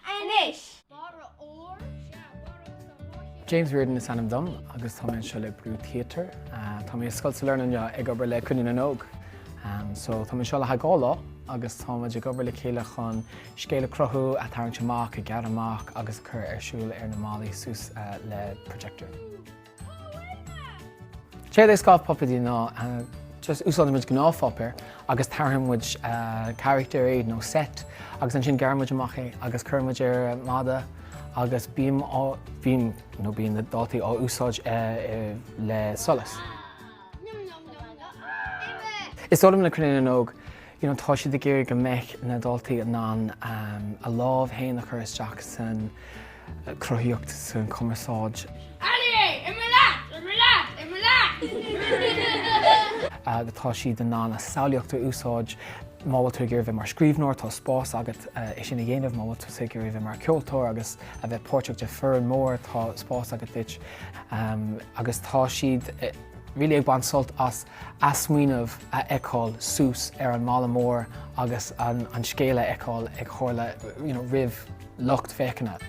Anois! James Riordan is ainm dom agus tá mé anseo le Brú Theatre. Tá mé i Scoil Sailearna inniu ag obair le Cruinniú na nÓg. So tá mé anseo le haghaidh 2 lá agus tá muid ag obair le chéile chun scéal a chruthú, a tharraingt amach, a ghearradh amach agus a chur ar siúl ar na mballaí suas le projector. Séard é scáth puipéidí ná just úsáideann muid gnáthpháipéar agus tarraingíonn muid carachtair nó set agus ansin gearrann muid amach é agus cuireann muid ar mada agus bím á, bím nó bíonn na daltaí á úsáid le solas. Is dóigh liom le Cruinniú na nÓg, you know, tá siad ag iarraidh go mbeadh na daltaí in ann a lámh féin a chur isteach san cruthaíocht, san chumarsáid. Tá siad in ann a samhlaíocht a úsáid. Má bhfuil tú ag iarraidh bheith mar scríbhneoir, tá spás agat é sin a dhéanamh. Má bhfuil tú ag iarraidh bheith mar cheoltóir agus a bheith páirteach de foireann mór, tá spás agat duit. Agus tá siad really ag baint sult as a smaoineamh a fheiceáil suas ar an mballa mór agus an scéal a fheiceáil ag tarlú you know, roimh lucht féachana.